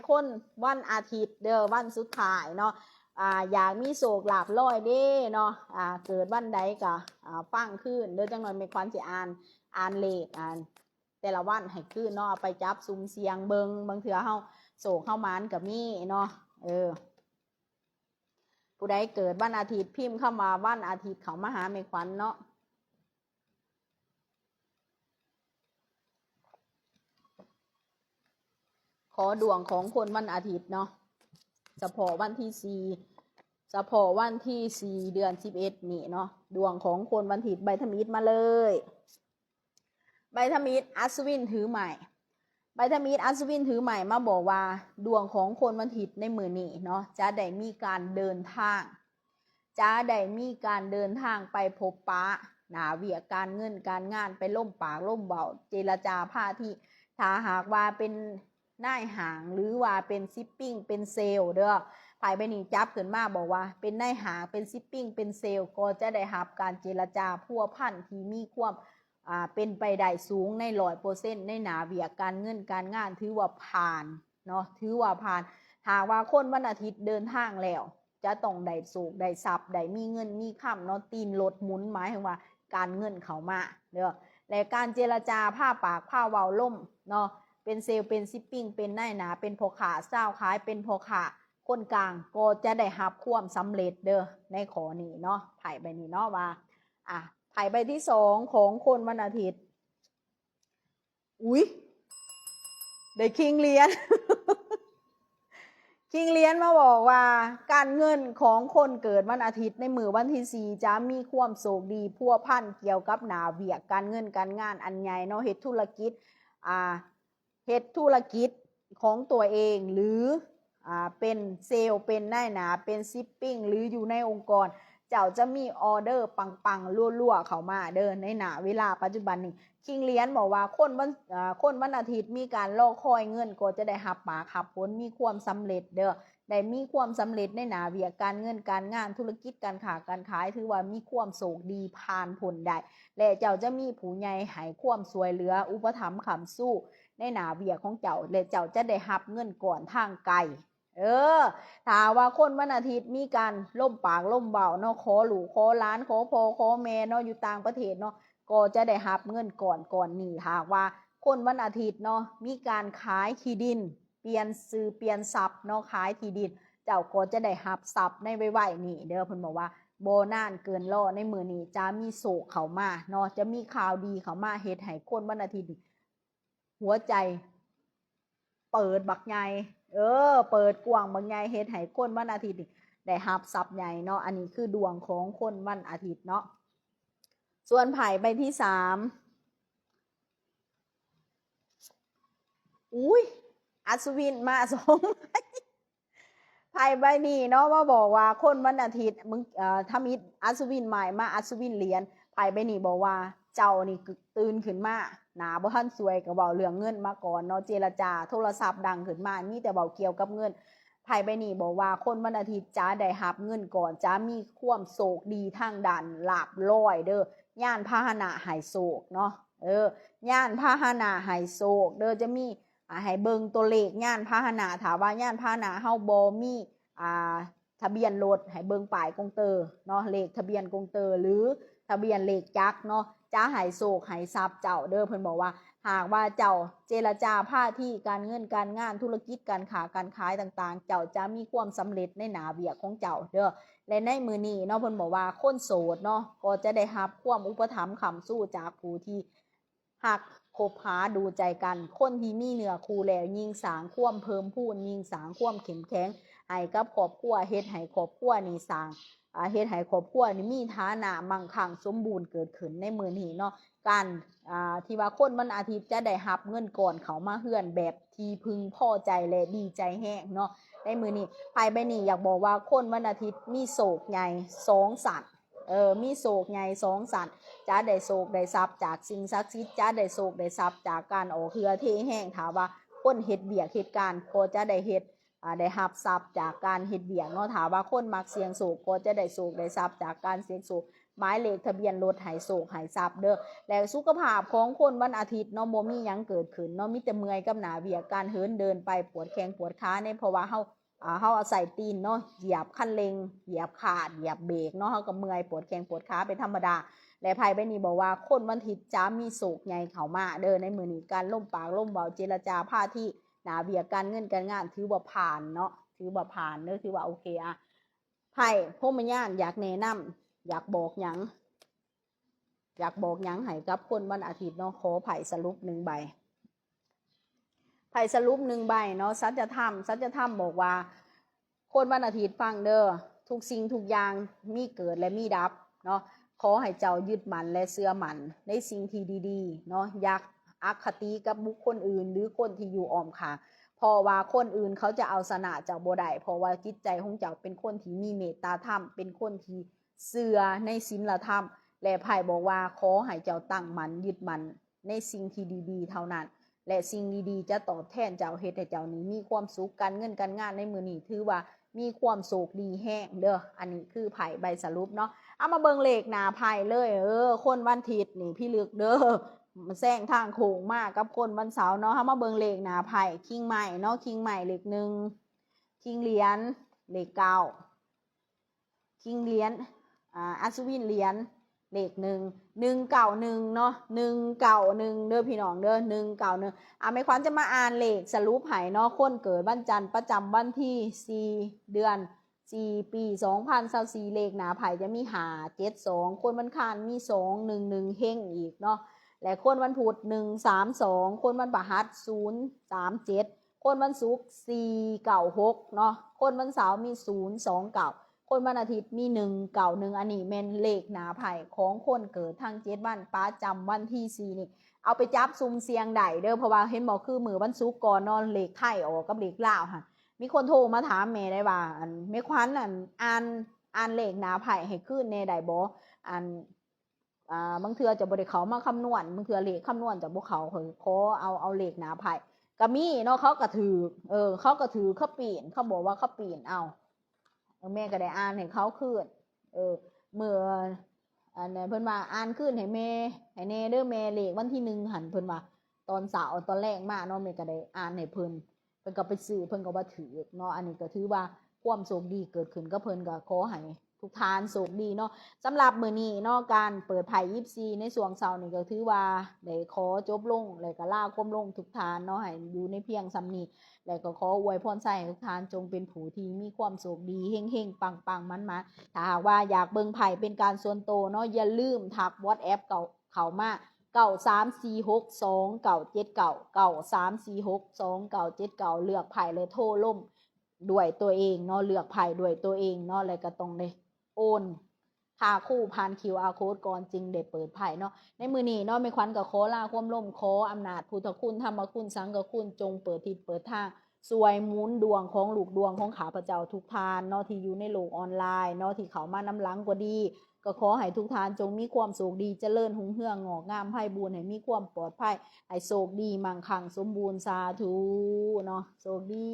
ຄົນວັນອາທິດເດີ ວັນສຸດທ້າຍເນາະ ອາ ຢາກມີໂຊກລາບລອຍເດ້ເນາະ ອາ ເກີດວັນໃດກໍ ອາ ຟັງຄືນເດີ ຈັກໜ່ອຍແມ່ຂວັນຊິອ່ານ ອ່ານເລກ ອ່ານແຕ່ລະວັນໃຫ້ຄືນເນາະ ເອົາໄປຈັບສຸ່ມສ່ຽງເບິ່ງ ບາງເທື່ອເຮົາໂຊກເຮົາໝານກໍມີເນາະ ເອີ ຜູ້ໃດເກີດວັນອາທິດ ພິມຄຳວ່າວັນອາທິດເຂົ້າມາຫາແມ່ຂວັນເນາະ. ຂໍດວງຂອງຄົນວັນອາທິດເນາະ ສະເພາະວັນທີສີ່ ສະເພາະວັນທີສີ່ ເດືອນສິບເອັດນີ້ເນາະ ດວງຂອງຄົນວັນອາທິດ ໃບທຳອິດມາເລີຍ ໃບທຳອິດອັດສະວິນຖືໄມ້ ໃບທຳອິດອັດສະວິນຖືໄມ້ມາບອກວ່າ ດວງຂອງຄົນວັນອາທິດໃນມື້ນີ້ເນາະ ຈະໄດ້ມີການເດີນທາງ ຈະໄດ້ມີການເດີນທາງໄປພົບປະ ໜ້າວຽກການເງິນການງານ ໄປລົມປາກລົມເວົ້າ ເຈລະຈາພາທີ ຖ້າຫາກວ່າເປັນນາຍຫ້າງ ຫຼືວ່າເປັນຊິບປິງ ເປັນເຊວເດີ ໄພ້ໃບນີ້ຈັບຂຶ້ນມາບອກວ່າ ເປັນນາຍຫ້າງ ເປັນຊິບປິງ ເປັນເຊວ ກໍຈະໄດ້ຮັບການເຈລະຈາພົວພັນທີ່ມີຄວາມ ອ່າ ເປັນໄປໄດ້ສູງໃນຮ້ອຍເປີເຊັນ ໃນໜ້າວຽກການເງິນການງານ ຖືວ່າຜ່ານເນາະ ຖືວ່າຜ່ານ. ຫາກວ່າຄົນວັນອາທິດເດີນທາງແລ້ວ ຈະຕ້ອງໄດ້ໂຊກໄດ້ຊັບ ໄດ້ມີເງິນມີຄຳເນາະ ຕີນລົດໝູນ ໝາຍເຖິງວ່າການເງິນເຂົ້າມາເດີ ແລະ ການເຈລະຈາພາປາກພາເວົ້າລົມເນາະ ເປັນເຊວ ເປັນຊິບປິງ ເປັນນາຍໜ້າ ເປັນພໍ່ຄ້າຊາວຂາຍ ເປັນພໍ່ຄ້າຄົນກາງ ກໍຈະໄດ້ຮັບຄວາມສຳເລັດເດີ ໃນຂໍ້ນີ້ເນາະ ໄພ້ໃບນີ້ເນາະວ່າ ອ່າ ໄພ້ໃບທີສອງຂອງຄົນວັນອາທິດ ອຸ້ຍ ໄດ້ຄິງຫຼຽນ ຄິງຫຼຽນມາບອກວ່າ ການເງິນຂອງຄົນເກີດວັນອາທິດໃນມື້ວັນທີສີ່ ຈະມີຄວາມໂຊກດີພົວພັນກ່ຽວກັບໜ້າວຽກການເງິນການງານອັນໃຫຍ່ເນາະ ເຮັດທຸລະກິດ ອ່າ ເຮັດທຸລະກິດຂອງຕົວເອງ ຫຼື ອ່າ ເປັນເຊວ ເປັນນາຍໜ້າ ເປັນຊິບປິງ ຫຼື ຢູ່ໃນອົງກອນ ເຈົ້າຈະມີອໍເດີປັງໆ ລົວໆ ເຂົ້າມາເດີ ໃນໜ້າເວລາປັດຈຸບັນນີ້. ຄິງຫຼຽນບອກວ່າ ຄົນວັນ ເອີ ຄົນວັນອາທິດມີການລໍຄອຍເງິນ ກໍຈະໄດ້ຮັບໝາກຮັບຜົນ ມີຄວາມສຳເລັດເດີ ໄດ້ມີຄວາມສຳເລັດໃນໜ້າວຽກການເງິນການງານ ທຸລະກິດການຄ້າການຂາຍ ຖືວ່າມີຄວາມໂຊກດີຜ່ານພົ້ນໄດ້ ແລະ ເຈົ້າຈະມີຜູ້ໃຫຍ່ໃຫ້ຄວາມຊ່ວຍເຫຼືອ ອຸປະຖຳຄ້ຳຊູ ໃນໜ້າວຽກຂອງເຈົ້າ ແລະ ເຈົ້າຈະໄດ້ຮັບເງິນກ້ອນທາງໄກ. ເອີ ຖ້າວ່າຄົນວັນອາທິດມີການລົມປາກລົມເວົ້າເນາະ ຂໍລູກຂໍຫຼານ ຂໍພໍ່ຂໍແມ່ເນາະ ຢູ່ຕ່າງປະເທດເນາະ ກໍຈະໄດ້ຮັບເງິນກ້ອນ ກ້ອນນີ້. ຫາກວ່າຄົນວັນອາທິດເນາະ ມີການຂາຍທີ່ດິນ ປ່ຽນຊື່ປ່ຽນຊັບເນາະ ຂາຍທີ່ດິນ ເຈົ້າກໍຈະໄດ້ຮັບຊັບໃນໄວໆນີ້ເດີ. ເພິ່ນບອກວ່າບໍ່ນານເກີນລໍ ໃນມື້ນີ້ຈະມີໂຊກເຂົ້າມາເນາະ ຈະມີຂ່າວດີເຂົ້າມາ ເຮັດໃຫ້ຄົນວັນອາທິດນີ້ ຫົວໃຈເປີດບັກໃຫຍ່ ເອີ ເປີດກວ້າງບັກໃຫຍ່ ເຮັດໃຫ້ຄົນວັນອາທິດນີ້ໄດ້ຮັບຊັບໃຫຍ່ເນາະ. ອັນນີ້ຄືດວງຂອງຄົນວັນອາທິດເນາະ. ສ່ວນໄພ້ໃບທີສາມ ອຸ້ຍ ອັດສະວິນມາສອງໃບ ໄພ້ໃບນີ້ເນາະ ມາບອກວ່າຄົນວັນອາທິດ ມຶງ ເອີ ທຳອິດອັດສະວິນໄມ້ ມາອັດສະວິນຫຼຽນ. ໄພ້ໃບນີ້ບອກວ່າ ເຈົ້ານີ້ຕື່ນຂຶ້ນມາ ໜ້າບໍ່ທັນສວຍ ກໍເວົ້າເລື່ອງເງິນມາກ່ອນເນາະ ເຈລະຈາ ໂທລະສັບດັງຂຶ້ນມາ ມີແຕ່ເວົ້າກ່ຽວກັບເງິນ. ໄພ້ໃບນີ້ບອກວ່າຄົນວັນອາທິດຈະໄດ້ຮັບເງິນກ້ອນ ຈະມີຄວາມໂຊກດີທາງດ້ານລາບລອຍເດີ ຍານພາຫະນະໃຫ້ໂຊກເນາະ ເອີ ຍານພາຫະນະໃຫ້ໂຊກເດີ ຈະມີ ອ່າ ໃຫ້ເບິ່ງຕົວເລກຍານພາຫະນະ ຖ້າວ່າຍານພາຫະນະເຮົາບໍ່ມີ ອ່າ ທະບຽນລົດ ໃຫ້ເບິ່ງປ້າຍກົງເຕີເນາະ ເລກທະບຽນກົງຕີ ຫຼື ທະບຽນເລກຈັກເນາະ ຈະໃຫ້ໂຊກໃຫ້ຊັບເຈົ້າເດີ. ເພິ່ນບອກວ່າ ຫາກວ່າເຈົ້າເຈລະຈາພາທີ ການເງິນການງານ ທຸລະກິດການຄ້າການຂາຍຕ່າງໆ ເຈົ້າຈະມີຄວາມສຳເລັດໃນໜ້າວຽກຂອງເຈົ້າເດີ. ແລະ ໃນມື້ນີ້ເນາະ ເພິ່ນບອກວ່າຄົນໂສດເນາະ ກໍຈະໄດ້ຮັບຄວາມອຸປະຖຳຄ້ຳຊູຈາກຜູ້ທີ່ ຮັກຄົບຫາດູໃຈກັນ. ຄົນທີ່ມີເນື້ອຄູ່ແລ້ວ ຍິ່ງສ້າງຄວາມເພີ່ມພູນ ຍິ່ງສ້າງຄວາມເຂັ້ມແຂງໃຫ້ກັບຄອບຄົວ ເຮັດໃຫ້ຄອບຄົວນີ້ສ້າງ ອາ ເຮັດໃຫ້ຄອບຄົວນີ້ມີຖານະມັ່ງຄັ່ງສົມບູນເກີດຂຶ້ນໃນມື້ນີ້ເນາະ. ການ ອາ ທີ່ວ່າຄົນວັນອາທິດຈະໄດ້ຮັບເງິນກ້ອນເຂົ້າມາເຮືອນແບບທີ່ເພິ່ງພໍໃຈ ແລະ ດີໃຈແຮງເນາະ. ໃນມື້ນີ້ ໄພ້ໃບນີ້ຢາກບອກວ່າຄົນວັນອາທິດມີໂຊກໃຫຍ່ສອງຊັ້ນ ເອີ ມີໂຊກໃຫຍ່ສອງຊັ້ນ ຈະໄດ້ໂຊກໄດ້ຊັບຈາກສິ່ງສັກສິດ ຈະໄດ້ໂຊກໄດ້ຊັບຈາກການອອກເຫື່ອເທແຮງ. ຖ້າວ່າຄົນເຮັດວຽກເຮັດການກໍຈະໄດ້ເຮັດ ອາ ໄດ້ຮັບຊັບຈາກການເຮັດວຽກເນາະ. ຖ້າວ່າຄົນມັກສ່ຽງໂຊກກໍຈະໄດ້ໂຊກໄດ້ຊັບຈາກການສ່ຽງໂຊກ. ໝາຍເລກທະບຽນລົດໃຫ້ໂຊກໃຫ້ຊັບເດີ້. ແລະ ສຸຂະພາບຂອງຄົນວັນອາທິດເນາະ ບໍ່ມີຫຍັງເກີດຂຶ້ນເນາະ ມີແຕ່ເມື່ອຍກັບໜ້າວຽກການເຫີນເດີນໄປ ປວດແຂ້ງປວດຂາແດ່ ເພາະວ່າເຮົາ ອ່າ ເຮົາອາໄສຕີນເນາະ ຢຽບຄັນເລັ່ງ ຢຽບຄາດ ຢຽບເບຣກເນາະ ເຮົາກໍເມື່ອຍປວດແຂ້ງປວດຂາເປັນທຳມະດາ. ແລະ ໄພ້ໃບນີ້ບອກວ່າຄົນວັນທິດຈະມີໂຊກໃຫຍ່ເຂົ້າມາເດີ້ ໃນມື້ນີ້ ການລົມປາກລົມເວົ້າ ເຈລະຈາພາທີ ໜ້າວຽກການເງິນການງານ ຖືວ່າຜ່ານເນາະ ຖືວ່າຜ່ານເດີ້ ຖືວ່າໂອເຄ. ອ່ະ ໄພ້ພົມມະຍານຢາກແນະນຳ ຢາກບອກຫຍັງ ຢາກບອກຫຍັງໃຫ້ກັບຄົນວັນອາທິດເນາະ? ຂໍໄພ້ສະຫຼຸບໜຶ່ງໃບ ໄພ້ສະຫຼຸບໜຶ່ງໃບເນາະ. ສັດຈະທຳ ສັດຈະທຳບອກວ່າ ຄົນວັນອາທິດຟັງເດີ້ ທຸກສິ່ງທຸກຢ່າງມີເກີດ ແລະ ມີດັບເນາະ. ຂໍໃຫ້ເຈົ້າຍຶດໝັ້ນ ແລະ ເຊື່ອໝັ້ນໃນສິ່ງທີ່ດີໆເນາະ. ຢ່າອະຄະຕິກັບບຸກຄົນອື່ນ ຫຼື ຄົນທີ່ຢູ່ອ້ອມຂ້າງ ເພາະວ່າຄົນອື່ນເຂົາຈະເອົາຊະນະເຈົ້າບໍ່ໄດ້ ເພາະວ່າຈິດໃຈຂອງເຈົ້າເປັນຄົນທີ່ມີເມດຕາທຳ ເປັນຄົນທີ່ເຊື່ອໃນສິນລະທຳ. ແລະ ໄພ້ບອກວ່າ ຂໍໃຫ້ເຈົ້າຕັ້ງໝັ້ນ ຍຶດໝັ້ນໃນສິ່ງທີ່ດີໆເທົ່ານັ້ນ ແລະ ສິ່ງດີໆຈະຕອບແທນເຈົ້າ ເຮັດໃຫ້ເຈົ້ານີ້ມີຄວາມສຸກ. ການເງິນການງານໃນມື້ນີ້ຖືວ່າມີຄວາມໂຊກດີແຮງເດີ້. ອັນນີ້ຄືໄພ້ໃບສະຫຼຸບເນາະ. ເອົາມາເບິ່ງເລກໜ້າໄພ້ເລີຍ. ເອີ ຄົນວັນທິດນີ້ພິລຶກເດີ້ ແຊງທາງໂຄ້ງມາກັບຄົນວັນເສົາເນາະ. ເຮົາມາເບິ່ງເລກໜ້າໄພ້ ຄິງໄມ້ເນາະ ຄິງໄມ້ເລກໜຶ່ງ ຄິງຫຼຽນເລກເກົ້າ ຄິງຫຼຽນ ອ່າ ອັດສະວິນຫຼຽນເລກໜຶ່ງ ໜຶ່ງເກົ້າໜຶ່ງເນາະ ໜຶ່ງເກົ້າໜຶ່ງເດີ້ພີ່ນ້ອງເດີ້ ໜຶ່ງເກົ້າໜຶ່ງ. ອ່າ ແມ່ຂວັນຈະມາອ່ານເລກສະຫຼຸບໃຫ້ເນາະ. ຄົນເກີດວັນຈັນປະຈຳວັນທີສີ່ ເດືອນສີ່ ປີສອງພັນຊາວສີ່ ເລກໜ້າໄພ້ຈະມີຫ້າເຈັດສອງ ຄົນວັນຄານມີສອງໜຶ່ງໜຶ່ງ ເຮັງອີກເນາະ. ແລະ ຄົນວັນພຸດ ໜຶ່ງສາມສອງ ຄົນວັນພະຫັດ ສູນສາມເຈັດ ຄົນວັນສຸກ ສີ່ເກົ້າຫົກເນາະ ຄົນວັນເສົາມີ ສູນສອງເກົ້າ ຄົນວັນອາທິດມີ ໜຶ່ງເກົ້າໜຶ່ງ. ອັນນີ້ແມ່ນເລກໜ້າໄພ້ຂອງຄົນເກີດທັງເຈັດວັນປະຈຳວັນທີສີ່ນີ້ ເອົາໄປຈັບສຸ່ມສ່ຽງໄດ້ເດີ້. ເພາະວ່າເຫັນບໍ່ ຄືມື້ວັນສຸກກ່ອນເນາະ ເລກໄທອອກກັບເລກລາວຫັ້ນ ມີຄົນໂທມາຖາມແມ່ໄດ້ວ່າ ອັນ ແມ່ຂວັນ ອັນ ອ່ານ ອ່ານເລກໜ້າໄພ້ໃຫ້ຄືນແດ່ໄດ້ບໍ່? ອັນ ອ່າ ບາງເທື່ອຈະບໍ່ໄດ້ເຂົ້າມາຄຳນວນ ບາງເທື່ອເລກຄຳນວນຈະບໍ່ເຂົ້າ ຂ້ອຍຂໍເອົາ ເອົາເລກໜ້າໄພ້ ກໍມີເນາະ. ເຂົາກໍຖືກ ເອີ ເຂົາກໍຖືກ ເຂົາປີ້ນ ເຂົາບອກວ່າເຂົາປີ້ນເອົາ ເອີ ແມ່ກໍໄດ້ອ່ານໃຫ້ເຂົາຄືນ. ເອີ ເມື່ອ ອັນນັ້ນ ເພິ່ນວ່າ ອ່ານຄືນໃຫ້ແມ່ ໃຫ້ແດ່ເດີ້ແມ່ ເລກວັນທີໜຶ່ງຫັ້ນ ເພິ່ນວ່າ ຕອນເຊົ້າຕອນແລງມາເນາະ ແມ່ກໍໄດ້ອ່ານໃຫ້ເພິ່ນ ເພິ່ນກໍໄປຊື້ ເພິ່ນກໍວ່າຖືກເນາະ. ອັນນີ້ກໍຖືວ່າຄວາມໂຊກດີເກີດຂຶ້ນກັບເພິ່ນ ກໍຂໍໃຫ້ທຸກທ່ານໂຊກດີເນາະ. ສຳລັບມື້ນີ້ເນາະ ການເປີດໄພ້ຍິບຊີໃນຊ່ວງເຊົ້ານີ້ ກໍຖືວ່າໄດ້ຂໍຈົບລົງ ແລະ ກໍລາຄວາມລົງທຸກທ່ານເນາະ ໃຫ້ຢູ່ໃນພຽງສ່ຳນີ້ ແລະ ກໍຂໍອວຍພອນໄຊໃຫ້ທຸກທ່ານຈົ່ງເປັນຜູ້ທີ່ມີຄວາມໂຊກດີ ເຮັງໆ ປັງໆ ໝານໆ. ຖ້າຫາກວ່າຢາກເບິ່ງໄພ້ເປັນການສ່ວນໂຕເນາະ ຢ່າລືມທັກ WhatsApp ເຂົ້າ ເຂົ້າມາ ເກົ້າສາມສີ່ຫົກສອງເກົ້າເຈັດເກົ້າ ເກົ້າສາມສີ່ຫົກສອງເກົ້າເຈັດເກົ້າ ເລືອກໄພ້ ແລະ ໂທລົມດ້ວຍຕົວເອງເນາະ ເລືອກໄພ້ດ້ວຍຕົວເອງເນາະ ແລະ ກໍຕ້ອງໄດ້ໂອນຄ່າຄູຜ່ານ ຄິວອາ ໂຄດ ກ່ອນຈຶ່ງໄດ້ເປີດໄພ້ເນາະ. ໃນມື້ນີ້ເນາະ ແມ່ຂວັນກໍຂໍລາຄວາມລົງ ຂໍອຳນາດພຸດທະຄຸນ ທຳມະຄຸນ ສັງຄະຄຸນ ຈົ່ງເປີດທິດເປີດທາງ ຊ່ວຍໝູນດວງຂອງລູກດວງຂອງຂ້າພະເຈົ້າທຸກທ່ານເນາະ ທີ່ຢູ່ໃນໂລກອອນລາຍເນາະ ທີ່ເຂົ້າມານຳຫຼັງກໍດີ ກໍຂໍໃຫ້ທຸກທ່ານຈົ່ງມີຄວາມໂຊກດີ ຈະເລີນຮຸ່ງເຮືອງ ງອກງາມໄພບູນ ໃຫ້ມີຄວາມປອດໄພ ໃຫ້ໂຊກດີ ມັ່ງຄັ່ງສົມບູນ ສາທຸເນາະ ໂຊກດີ.